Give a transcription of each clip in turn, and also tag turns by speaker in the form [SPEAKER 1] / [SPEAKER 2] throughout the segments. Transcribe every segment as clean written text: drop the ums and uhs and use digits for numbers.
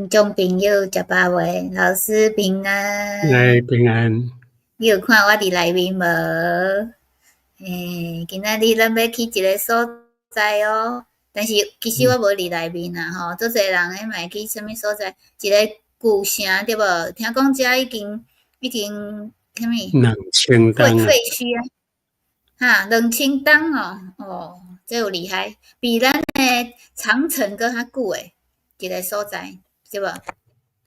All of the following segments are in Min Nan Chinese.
[SPEAKER 1] 聽眾朋友食飽未？老師平安。
[SPEAKER 2] 來平安。
[SPEAKER 1] 你有看我佇內面無？欸，今仔日咱欲去一个所在哦，但是其實我無佇內面啦吼，足濟人彼嘛會去啥物所在？一個舊城對無？聽講遮已經已經啥物？
[SPEAKER 2] 2000
[SPEAKER 1] 廢
[SPEAKER 2] 冬啊
[SPEAKER 1] 廢墟啊！哈，2000冬哦，哦，這有厲害，比咱的長城閣較久的一个所在，對無？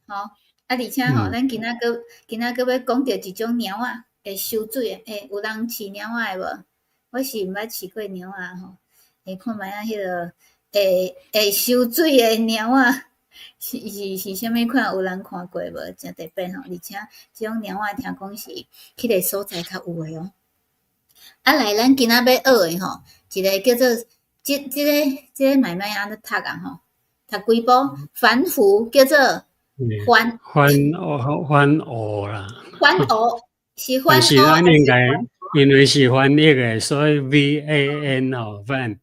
[SPEAKER 1] 吼，啊，而且吼，咱今仔閣今仔閣欲講著一種貓仔會收水的，欸，有人飼貓仔的無？我是毋捌飼過貓仔吼，會看覓仔彼个會會收水的貓仔是是是啥物款？有人看過無？誠特別吼，而且這種貓仔聽講是彼个所在較有的哦。啊來，咱今仔欲學的吼，一个叫做這這个這个買賣按怎讀啊吼？讀幾步？凡湖叫做番
[SPEAKER 2] 番烏番烏啦。
[SPEAKER 1] 番烏是番
[SPEAKER 2] 但是咱應該因為是翻譯的，所以 VAN 吼番，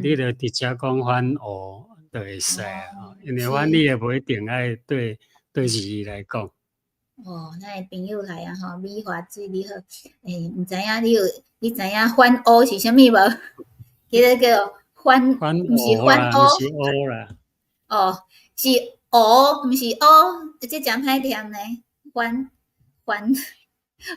[SPEAKER 2] 你就直接講番烏就會使啊。因為翻譯的無一定愛對對字來講。
[SPEAKER 1] 哦，咱的朋友來啊吼，美華姊你好，欸，毋知影你有你知影番烏是啥物無？彼个叫番，毋是番烏，
[SPEAKER 2] 毋是烏啦。
[SPEAKER 1] 哦，是烏，毋是烏，這誠歹念呢。番番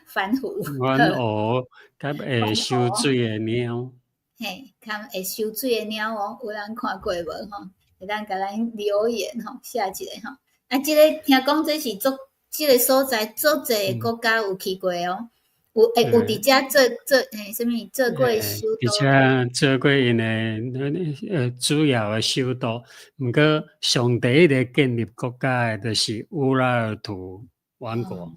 [SPEAKER 1] 番湖。
[SPEAKER 2] 番烏佮會收水的貓。
[SPEAKER 1] 嘿，較會收水的貓哦，有人看過無吼？會當共咱留言吼，寫一下吼。啊，這个聽講這是足，這个所在足濟國家有去過哦，有會有佇遮做做嘿啥物做過首都。
[SPEAKER 2] 而且做過𪜶的主要的首都，毋過上第一个建立國家的就是烏拉爾圖王國。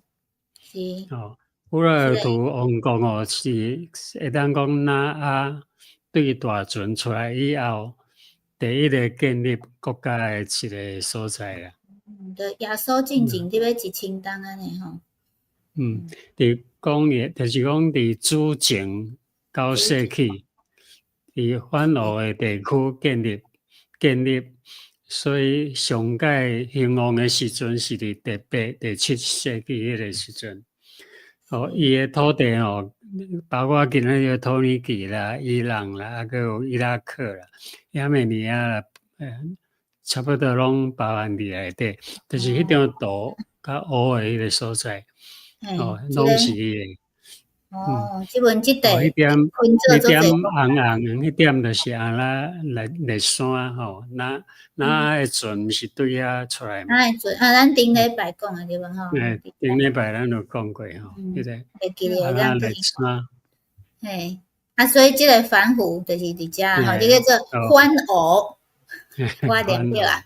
[SPEAKER 1] 是。
[SPEAKER 2] 哦，烏拉爾圖王國哦，是會當講挪亞對大船出來以後，第一个建立國家的一个所在啦。
[SPEAKER 1] 嗯，就耶穌進前佇欲1000冬按呢吼。
[SPEAKER 2] 嗯，佇講的，就是講佇主前9世紀，佇番烏的地區建立建立，所以上蓋興旺的時陣是佇第八、第七世紀彼个時陣。哦，伊的土地哦，包括今仔日的土耳其啦、伊朗啦，啊，閣有伊拉克啦、亞美尼亞啦，差不多攏包含佇內底，就是彼張圖較烏的彼个所在，哦，攏是伊的。
[SPEAKER 1] 哦，這份這塊，
[SPEAKER 2] 彼點彼點紅紅的，彼點就是亞拉列列山吼，挪挪亞的船毋是對遐出來。
[SPEAKER 1] 挪亞的船啊，咱頂禮拜講的對無吼？
[SPEAKER 2] 欸，頂禮拜咱有講過吼，彼个亞拉列山。
[SPEAKER 1] 嘿，啊，所以這个番湖就是佇遮吼，這个做番烏，我念對啊，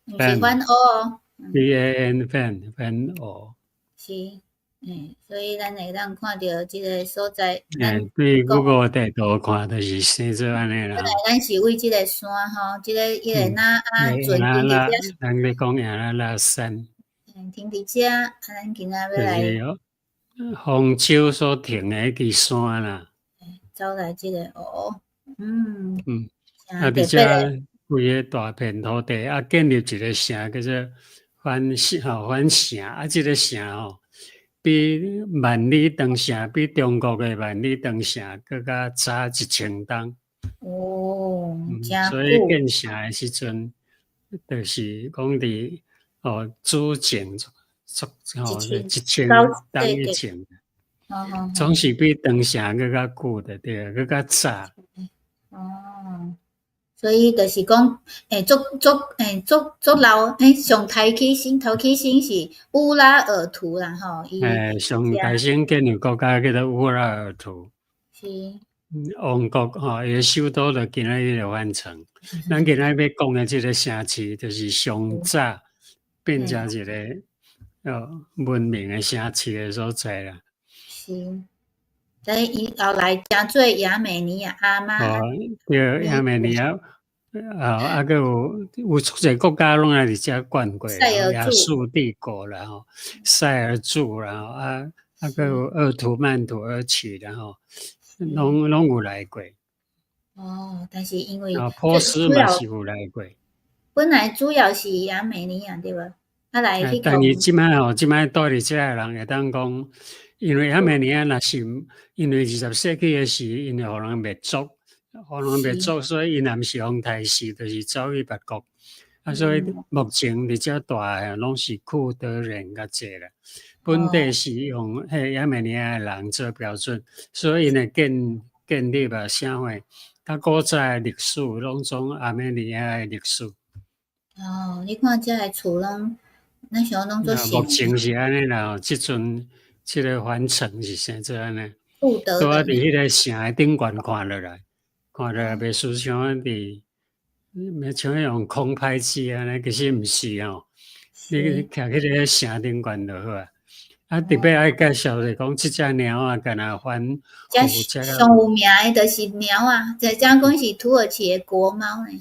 [SPEAKER 1] 毋是番烏哦。
[SPEAKER 2] V A N 番番烏。
[SPEAKER 1] 是。嗯，所以咱會當看著這个所在。
[SPEAKER 2] 欸，對 Google 地圖看，就是生做按呢啦。
[SPEAKER 1] 本來咱是為這个山吼，這个彼個挪亞船停佇遮。
[SPEAKER 2] 咱咧講亞拉拉山。
[SPEAKER 1] 嗯，停佇遮，啊，咱今仔欲來。
[SPEAKER 2] 方舟所停的彼支山啦。
[SPEAKER 1] 走來這个湖，嗯。
[SPEAKER 2] 嗯，啊，佇遮規个大片土地，啊，建立一个城叫做番城吼，番城，啊，這个城吼，比萬里長城，比中國的萬里長城閣較早1000冬。
[SPEAKER 1] 哦，
[SPEAKER 2] 所以建城的時陣，就是講佇哦主前吼1000冬以前，總是比長城閣較久的對，閣較早。
[SPEAKER 1] 哦，所以就是講，欸，足足欸足足老，欸，上刣起先頭起先是烏拉爾圖啦吼。
[SPEAKER 2] 欸，上大先建立國家叫做烏拉爾圖。
[SPEAKER 1] 是。
[SPEAKER 2] 王國吼，伊的首都就今仔日个番城。咱今仔欲講的這个城市，就是上早變成一個文明的城市的所在啦。
[SPEAKER 1] 是。所以伊後來成做亞美尼亞阿媽。
[SPEAKER 2] 哦，對，亞美尼亞。啊，啊，閣有有足濟國家攏來佇遮管過，亞述帝國啦吼，塞爾柱啦吼，啊啊，閣有鄂圖曼土耳其啦吼，攏攏有來過。
[SPEAKER 1] 哦，但是因為
[SPEAKER 2] 啊，波斯嘛是有來過。
[SPEAKER 1] 本來主要是亞美尼亞對無？啊來去
[SPEAKER 2] 但是這擺吼，這擺住佇遮的人會當講，因為亞美尼亞若是因為20世紀的時，𪜶予人滅族，予人滅族，所以𪜶若毋是皇太子，就是走去別國。啊，所以目前佇遮蹛的攏是庫德人較濟啦。本地是用彼亞美尼亞的人做標準，所以𪜶的建立啊啥貨，較古早的歷史攏總亞美尼亞的歷史。
[SPEAKER 1] 哦，你看遮的厝攏，咱想攏做
[SPEAKER 2] 目前是按呢啦，這陣這个環城是生做按呢。
[SPEAKER 1] 庫德。
[SPEAKER 2] 拄仔佇彼个城的頂懸看落來，看落來袂輸像佇，袂像用空拍機按呢，其實毋是吼。你徛彼个城頂懸就好啊。啊，特別愛介紹就講，這隻貓仔，敢若反
[SPEAKER 1] 這上有名的就是貓仔，這講是土耳其的國貓呢。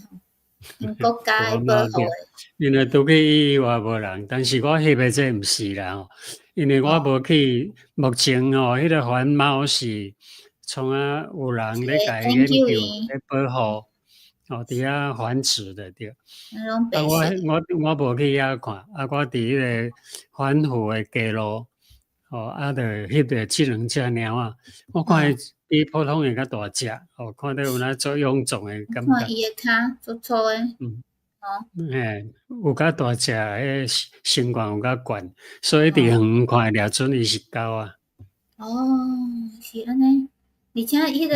[SPEAKER 1] 國家的保護的。
[SPEAKER 2] 因為拄去以外無人，但是我翕的這毋是啦吼，因為我無去。目前吼，彼个環貓是創啊有人咧共伊研究咧保護，哦，佇遐繁殖的對。啊，我無去遐看，啊，我佇彼个環湖的街路，哦，啊，就翕著這兩隻貓仔，我看伊比普通的較大隻，哦，看著有影足臃腫的感覺。
[SPEAKER 1] 看伊的跤足粗的。哦。
[SPEAKER 2] 嘿，有較大隻，彼身懸有較懸，所以佇遠看掠準伊是狗仔。
[SPEAKER 1] 哦，是按呢，而且彼个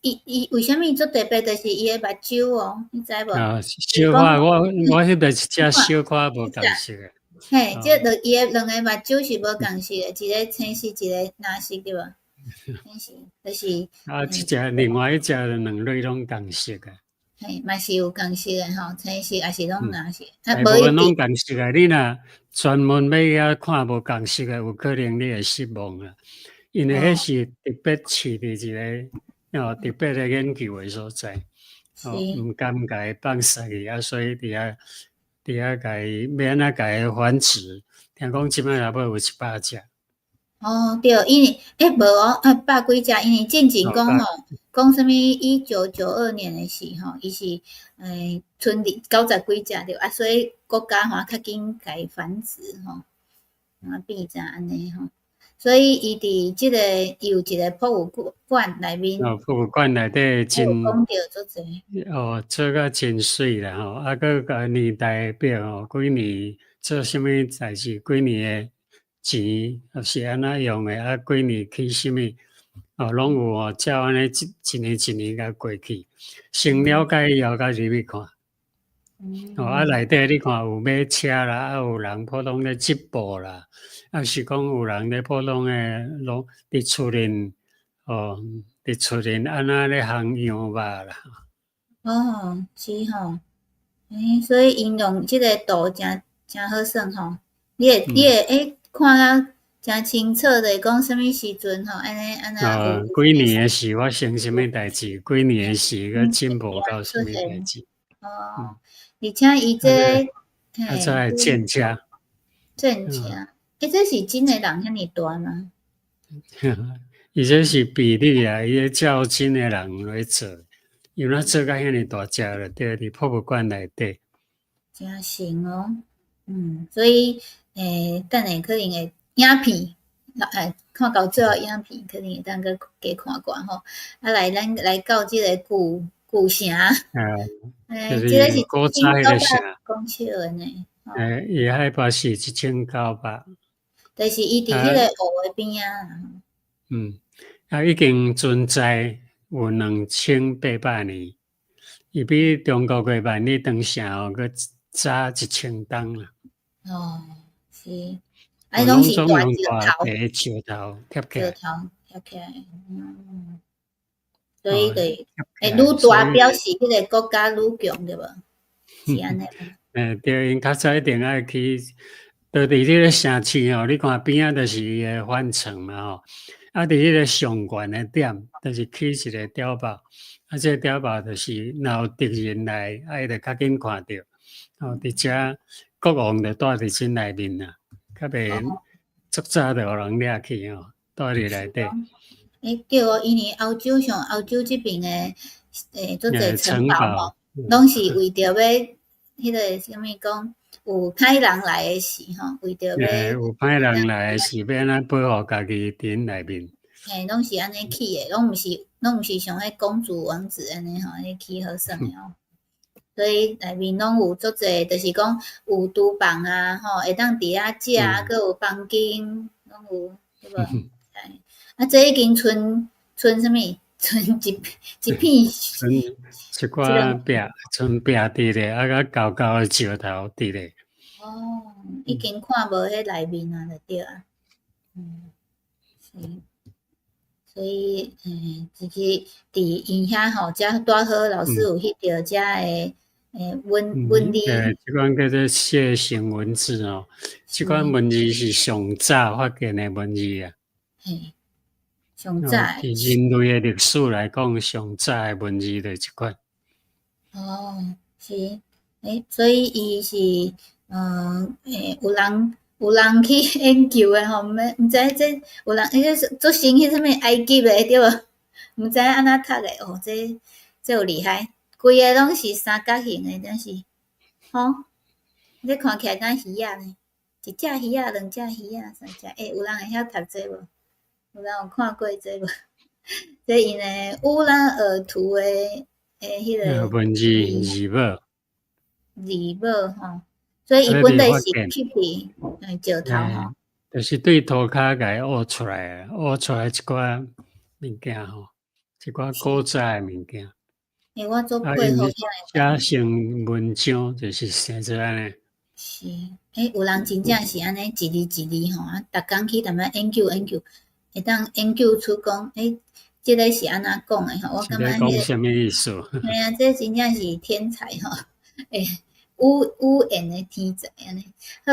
[SPEAKER 1] 伊為啥物足特別？就是伊的目睭哦，你知無？
[SPEAKER 2] 啊，小可我翕著一隻小可無仝色的。
[SPEAKER 1] 嘿，這兩伊的兩个目睭是無仝色的，一个青色，一个藍色，對無？青色，就是。
[SPEAKER 2] 啊，這隻另外一隻兩類攏仝色的。
[SPEAKER 1] 嘿，嘛是有仝色的吼，青色抑是攏藍色。
[SPEAKER 2] 大部分攏仝色的，你若專門欲遐看無仝色的，有可能你會失望啊。因為彼是特別飼佇一个哦特別的研究的所在，哦，毋甘共伊放殺去啊，所以佇遐共伊欲按怎共伊繁殖？聽講這擺也欲有100隻。
[SPEAKER 1] 哦，對，因為欸無哦，啊百幾隻，因為進前講吼，講啥物1992年的時吼，伊是賰佇90幾隻對，啊，所以國家吼較緊共伊繁殖吼，啊變成按呢吼，所以伊佇這個伊有一個博物館內面。
[SPEAKER 2] 哦，博物館內底真，
[SPEAKER 1] 講著足濟。
[SPEAKER 2] 哦，做甲真媠啦吼，啊，閣共年代表吼，幾年做啥物代誌，幾年的錢是按怎用的，啊，幾年起啥物，哦，攏有哦，照按呢一一年一年共過去，先了解以後才入去看。哦，啊，內底你看有馬車啦，啊，有人普通咧織布啦，啊是講有人咧普通的攏佇厝裡，哦，佇厝裡按怎咧烘羊肉啦。
[SPEAKER 1] 哦，是吼，欸，所以𪜶用這个圖誠誠好耍吼，你會看甲誠清楚，就是講啥物時陣吼，按呢按怎。
[SPEAKER 2] 啊，幾年的時發生啥物代誌，幾年的時閣進步到啥物代誌。
[SPEAKER 1] 哦，而且伊這，
[SPEAKER 2] 啊，再來戰車。
[SPEAKER 1] 戰車，欸，這是真的人遐爾大嗎？
[SPEAKER 2] 伊這是比例啊，伊照真的人來做，伊若做甲遐爾大隻了，對，佇博物館內底。
[SPEAKER 1] 真神哦，所以，欸，等下可能會影片，欸，看到最後影片，可能會當閣加看看吼。啊，來，咱來到這个舊城。
[SPEAKER 2] 啊，
[SPEAKER 1] 欸，這个是
[SPEAKER 2] 古早彼个城。
[SPEAKER 1] 公尺的呢。
[SPEAKER 2] 欸，伊海拔是1900。
[SPEAKER 1] 就是伊佇彼个湖的邊仔。
[SPEAKER 2] 啊，已經存在有2800年，伊比中國的萬里長城哦，閣早1000冬啦。
[SPEAKER 1] 哦，是，啊，攏是大石頭，
[SPEAKER 2] 石頭疊起來，
[SPEAKER 1] 石頭疊起來，所以就是，欸，愈大表示彼个國家愈強對無？是按呢？
[SPEAKER 2] 欸，對，𪜶較早一定愛去，就佇這个城市吼，你看邊仔就是伊的反城嘛吼，啊，佇彼个上懸的點，就是起一个碉堡，啊，這個碉堡就是若有敵人來，啊，伊就較緊看著，哦，佇遮國王就住佇這內面啦，較袂足早就予人掠去吼，住佇內底。
[SPEAKER 1] 欸，對哦，因為歐洲像歐洲這邊的，欸，足濟城堡吼，攏是為著欲彼个啥物講有歹人來的時吼，為著欲
[SPEAKER 2] 有歹人來的時，欲按怎保護家己佇𪜶內面？
[SPEAKER 1] 嘿，攏是按呢起的，攏毋是像彼公主王子按呢吼，按呢起好耍的哦。所以內面攏有足濟，就是講有廚房啊，吼，會當佇遐食，閣有房間，攏有，對無？啊，這已經賰賰啥物？賰一一片，
[SPEAKER 2] 賰一寡壁，賰壁佇咧，啊，佮厚厚的石頭佇咧。
[SPEAKER 1] 哦，已經看無彼內面啊，就對啊。是。所以，其實佇𪜶遐吼，才拄好老師有翕著遮的文文字。
[SPEAKER 2] 這款叫做楔形文字哦，這款文字是上早發現的文字啊。
[SPEAKER 1] 嘿，上早。
[SPEAKER 2] 佇人類的歷史來講，上早的文字就是這款。
[SPEAKER 1] 哦，是，所以伊是，有人去研究的吼，毋知這有人彼個做先彼啥物埃及的對無？毋知按怎讀的哦，這有厲害，規个攏是三角形的，真是，吼，這看起來敢魚仔呢？一隻魚仔，兩隻魚仔，三隻，有人會曉讀這無？有人有看過這無？這𪜶的烏拉爾圖的彼个
[SPEAKER 2] 文字字母，
[SPEAKER 1] 字母吼。所以伊本來是刻佇石頭吼，
[SPEAKER 2] 就是對塗跤共伊挖出來，挖出來一寡物件吼，一寡古早的物件。
[SPEAKER 1] 我足佩服
[SPEAKER 2] 寫成文章就是生做按呢。
[SPEAKER 1] 是，有人真正是按呢一字一字吼，啊，逐工去踮遐研究研究，會當研究出講，這个是按怎講的吼？我感覺
[SPEAKER 2] 講啥物意思？
[SPEAKER 1] 嘿啊，這真正是天才吼！語語言的天才按呢。好，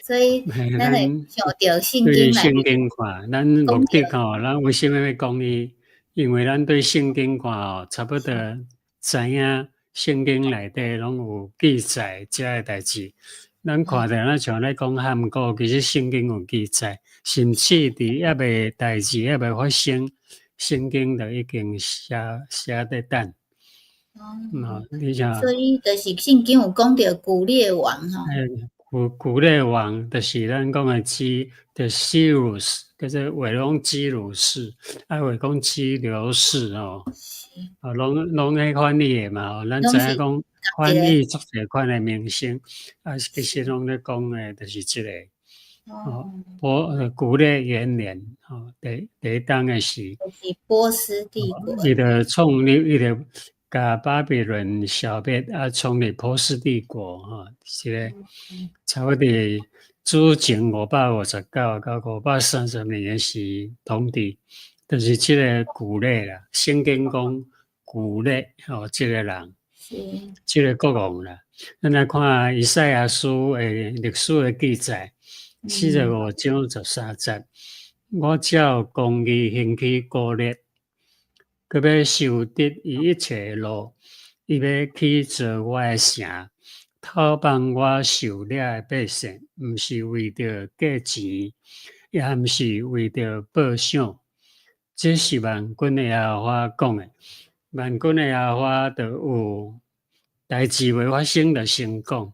[SPEAKER 1] 所以咱會想著聖經
[SPEAKER 2] 對聖經看，咱目的吼，咱為啥物欲講伊？因為咱對聖經看吼，差不多知影聖經內底攏有記載這个代誌。咱看著咱像咧講漢語，其實聖經有記載，甚至佇猶未代誌猶未發生，聖經就已經寫寫佇等。哦，你像，
[SPEAKER 1] 所以就是聖經有講著古列王吼。
[SPEAKER 2] 古列王就是咱講的基，就 Cyrus，叫做話講基魯士，啊話講基流士哦。哦，攏攏彼翻譯的嘛，咱知影講翻譯足濟款的名稱，啊，其實攏咧講的就是這个。哦，古列元年，哦，第第一當的時，
[SPEAKER 1] 就是波斯帝國。
[SPEAKER 2] 伊就創立，伊就共巴比倫消滅，啊，創立波斯帝國，吼，是個差不多主前559到530年的時統治，就是這个古列啦。聖經講古列，吼，這个人，這个國王啦。咱來看以賽亞書的歷史的記載，45章13節，我照公義興起古列，閣欲修直伊一切的路，伊欲起造我的城，討放我受掠的百姓，毋是為著價錢，也毋是為著報賞。這是萬軍的耶和華講的。萬軍的耶和華就有代誌未發生，就先講，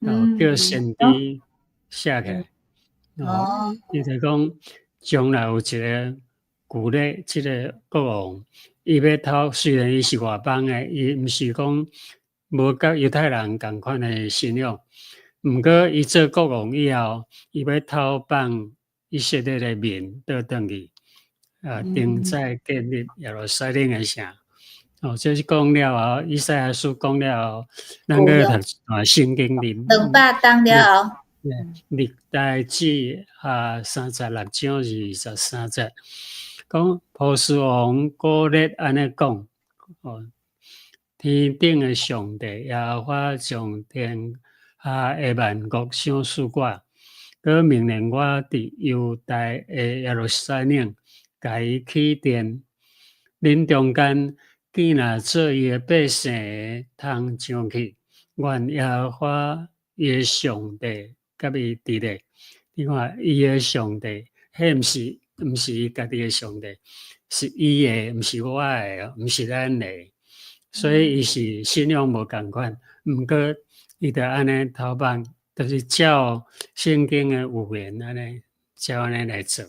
[SPEAKER 2] 哦，叫先知寫起來。哦，伊就講將來有一个古列這个國王，伊欲討，雖然伊是外邦的，伊毋是講無佮猶太人仝款的信仰，毋過伊做國王以後，伊欲討放以色列的民倒轉去，啊，重再建立耶路撒冷的城。哦，這是講了後，以賽亞書講了後，咱閣讀一段聖經裡。
[SPEAKER 1] 200冬了後。
[SPEAKER 2] 歷代志下36章23節，講波斯王古列按呢講，哦，天頂的上帝耶和華將天下的萬國賞賜我，閣命令我佇猶大的耶路撒冷，共伊起殿。恁中間見若做伊的百姓的通上去，願耶和華伊的上帝佮伊佇咧。你看，伊的上帝，彼毋是伊家己的上帝，是伊的，毋是我的，毋是咱的。所以伊是信仰無仝款，毋過伊就按呢頭擺，就是照聖經的預言按呢，照按呢來做。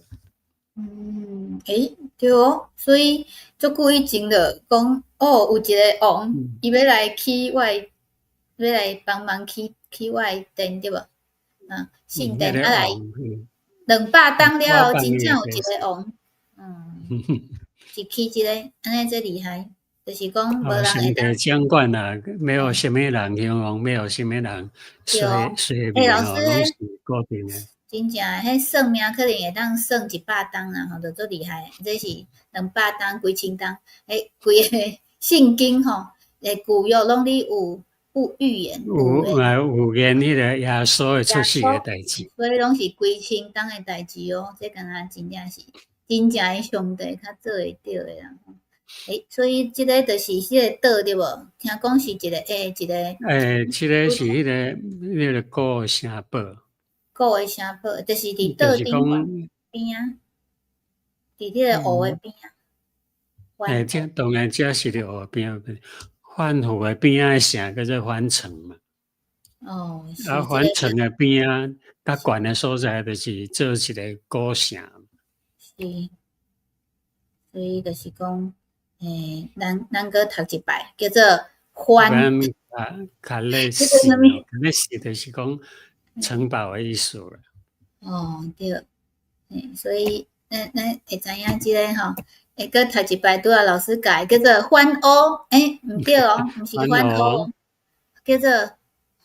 [SPEAKER 1] 嗯，欸，對哦，所以足久以前就講，哦，有一个王，伊欲來起我的，欲來幫忙起起我的殿，對無？啊，聖殿啊來200冬了後，真正有一个王，是起這个，按呢這厲害，就是講無人會當。
[SPEAKER 2] 上帝掌管啊，沒有啥物人興旺，沒有啥物人衰衰滅吼，攏是固定的。
[SPEAKER 1] 真正的，彼算命可能會當算100冬啦，吼，就足厲害。這是200冬、幾千冬，彼規个聖經吼，的舊約攏咧有有預言，
[SPEAKER 2] 有啊預言彼个耶穌會出世的代誌，
[SPEAKER 1] 所以攏是幾千冬的代誌哦。這敢若真正是真正的上帝較做會著的啦。欸，所以這个就是彼个島對無？聽講是一个欸，一个。
[SPEAKER 2] 欸，這个是彼个古的城堡。
[SPEAKER 1] 古的城堡，就是佇島頂懸邊仔，佇彼个湖的邊仔。
[SPEAKER 2] 欸，這當然這是佇湖邊仔，番湖的邊仔的城叫做番城嘛。
[SPEAKER 1] 哦，
[SPEAKER 2] 啊，番城的邊仔較懸的所在，就是做一个古城。
[SPEAKER 1] 是，所以就是講，欸，咱閣讀一擺，叫做番。
[SPEAKER 2] 較類似，較類似就是講城堡的意思啦。
[SPEAKER 1] 哦，對，欸，所以咱會知影這个吼，會閣讀一擺，拄仔老師教的，叫做番烏，欸，毋對哦，毋是番烏，叫做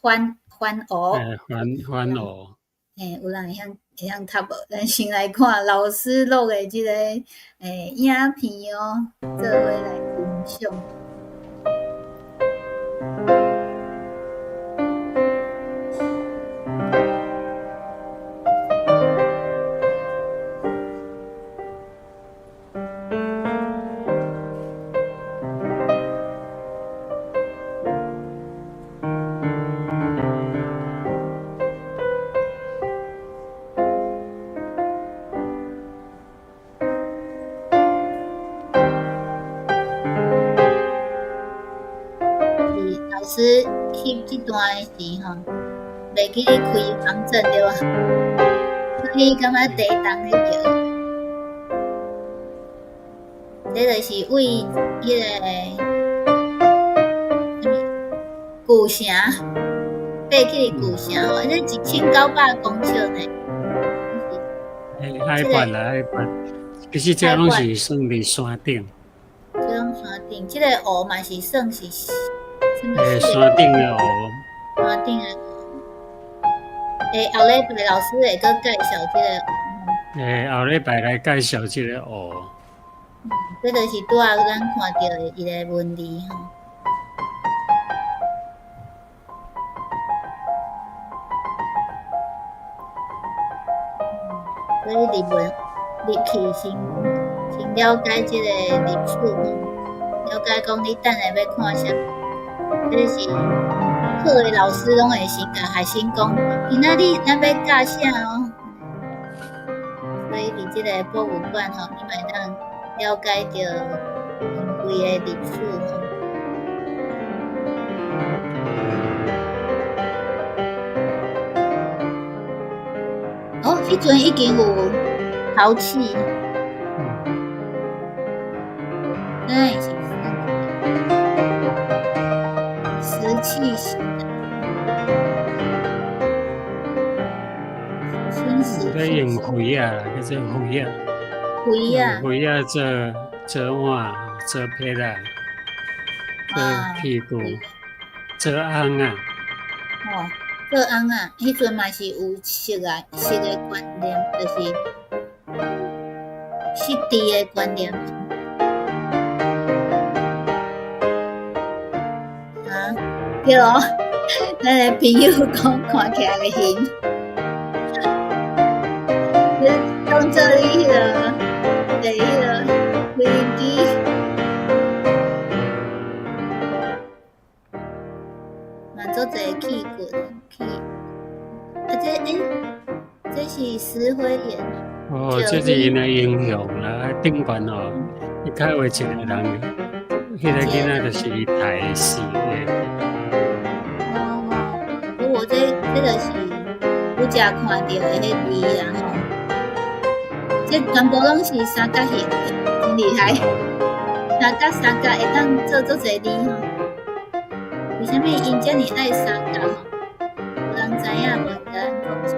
[SPEAKER 1] 番番烏。
[SPEAKER 2] 欸，番番烏。
[SPEAKER 1] 欸，有人會曉讀無？咱先來看老師錄的這个欸影片哦，做伙來分享。師翕這段的時吼，袂記咧開防震對無？所以感覺地動咧搖。這就是為彼个啥物舊城，爬去舊城吼，這1900公尺呢。
[SPEAKER 2] 欸，海拔啦，海拔，其實這攏是算佇山頂。
[SPEAKER 1] 這攏山頂，這個湖嘛是算是。
[SPEAKER 2] 欸，山頂的湖。
[SPEAKER 1] 山頂的湖。欸，後禮拜老師會閣介紹這個湖。
[SPEAKER 2] 欸，後禮拜來介紹這個湖。
[SPEAKER 1] 嗯，這就是拄仔咱看著的一个文字吼。所以入文入去先先了解這個歷史吼，了解講你等下欲看啥。這是好的老師攏會先共學生講，今仔日咱欲教啥哦。所以佇這个博物館吼，你嘛會當了解著𪜶規个歷史吼。哦，彼陣已經有陶器。那是石器時代，新石
[SPEAKER 2] 器。用灰仔，叫做灰仔。
[SPEAKER 1] 灰仔。
[SPEAKER 2] 灰仔做做碗，做盤仔，做器具，做甕仔。
[SPEAKER 1] 哦，做甕仔，彼陣嘛是有色啊，色的觀念，就是色地的觀念。啊，對哦，咱的朋友講看起來會型，你當做你彼个坐彼个飛機，嘛足濟器具器，啊這欸，這是石灰岩。
[SPEAKER 2] 哦，這是𪜶的英雄啦，頂懸哦，伊較畫一個人，彼個囡仔就是伊刣死的。
[SPEAKER 1] 哦，這就是拄才看著的彼字啦吼。這全部攏是三角形的，真厲害。三角三角會當做足濟字吼。為啥物𪜶遮爾愛三角吼？無人知影，無人共咱講。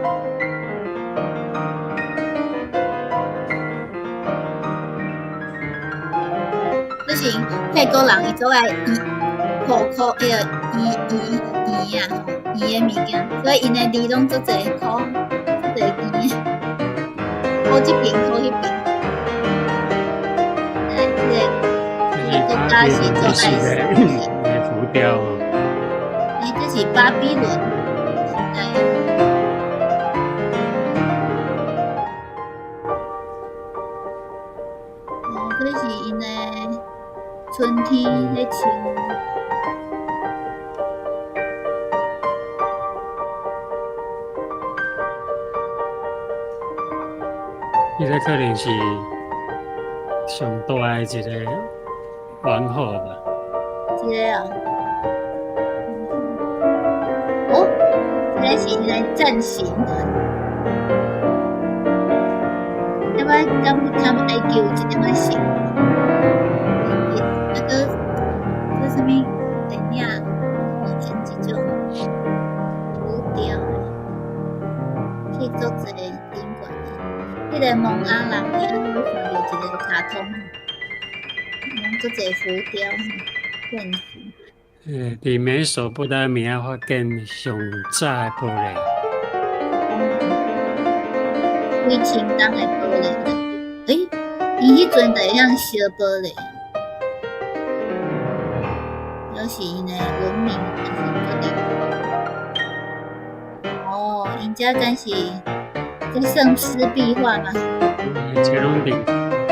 [SPEAKER 1] 就是泰國人伊做愛圓，箍箍彼个圓圓圓啊吼，圓的物件，所以𪜶的字攏足濟箍，足濟圓的，箍這邊箍彼邊。來，這個國家是做愛
[SPEAKER 2] 的浮雕。
[SPEAKER 1] 欸，這是巴比倫時代。哦，這是𪜶的春天咧穿。
[SPEAKER 2] 彼个可能是上大的一个王后吧。
[SPEAKER 1] 這个啊。哦，這個是伊的陣型。我感覺埃及有這點仔像。啊，閣閣啥物電影，有演這種浮雕的，去足濟賓館的。彼个蒙阿人，伊敢有看著一个卡通，攏足濟浮雕變形。
[SPEAKER 2] 佇美索不達米亞發現上早的玻璃。
[SPEAKER 1] 幾千冬的玻璃，欸，伊彼陣就會曉燒玻璃，表示𪜶的文明也是足厲害。哦，𪜶這敢是這算濕壁畫嗎？
[SPEAKER 2] 這攏佇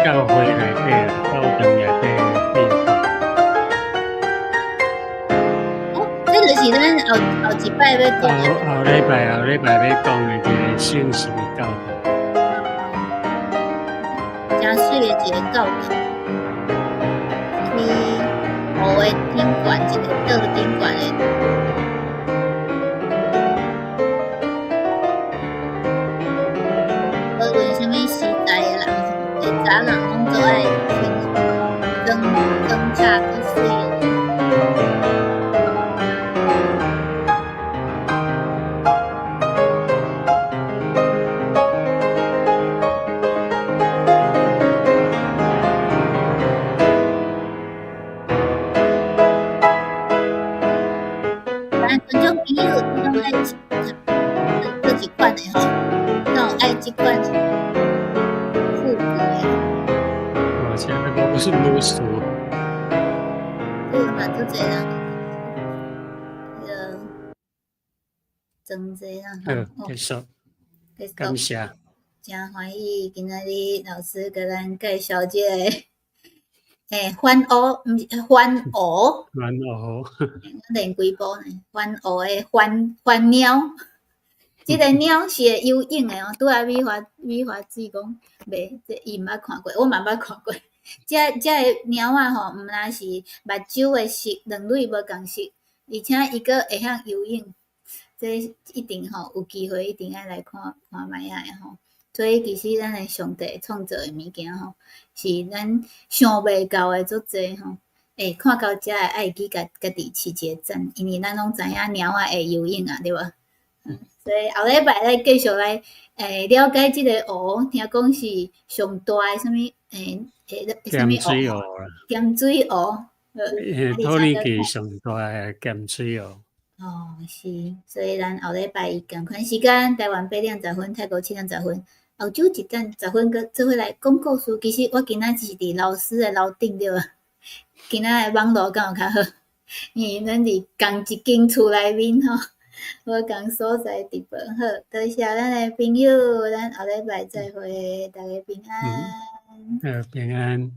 [SPEAKER 2] 教會內底，教堂內底的壁畫。
[SPEAKER 1] 哦，這就是咱後後一擺欲講的。
[SPEAKER 2] 後後禮拜後禮拜欲講的這個聖十字教堂。
[SPEAKER 1] 誠媠的一个教堂，去湖的頂懸，一个島頂懸的。無論啥物時代的人，以早人攏做愛穿裝裝甲足媠的。咱觀眾朋友，你攏愛穿佗一款的吼？敢有愛這款復古的？
[SPEAKER 2] 哦，這個不是武術。
[SPEAKER 1] 對嘛，足濟人，彼个裝濟人
[SPEAKER 2] 好，結束。
[SPEAKER 1] 結束。
[SPEAKER 2] 感謝。
[SPEAKER 1] 誠歡喜今仔日老師共咱介紹這个，欸，番烏，毋是番鷗。
[SPEAKER 2] 番鷗。
[SPEAKER 1] 我練幾步呢？番鷗的番番鳥，這个鳥是會游泳的哦。拄仔美華美華姊講袂，這伊毋捌看過，我嘛毋捌看過。這這个貓仔吼，毋但是目睭的色，兩蕊無仝色，而且伊閣會曉游泳，這一定吼有機會一定愛來看看覓仔的吼。所以其實咱的上帝創造的物件吼，是咱想袂到的足濟吼。欸，看到遮會愛記共家己飼一个讚，因為咱攏知影貓仔會游泳啊，對無？所以後禮拜咱繼續來了解這個湖，聽講是上大的啥物啥物
[SPEAKER 2] 鹹水湖啦。
[SPEAKER 1] 鹹水湖。
[SPEAKER 2] 土耳其上大的鹹水湖。
[SPEAKER 1] 哦，是，所以咱後禮拜仝款時間，台灣8點10分，泰國7點10分，後晝一點十分，閣做伙來講故事。其實我今仔是佇老師的樓頂對無？今仔的網路敢有較好？因為咱佇仝一間厝內面吼，無仝所在直播。好，多謝咱的朋友，咱後禮拜再會，大家平安。
[SPEAKER 2] 好，平安。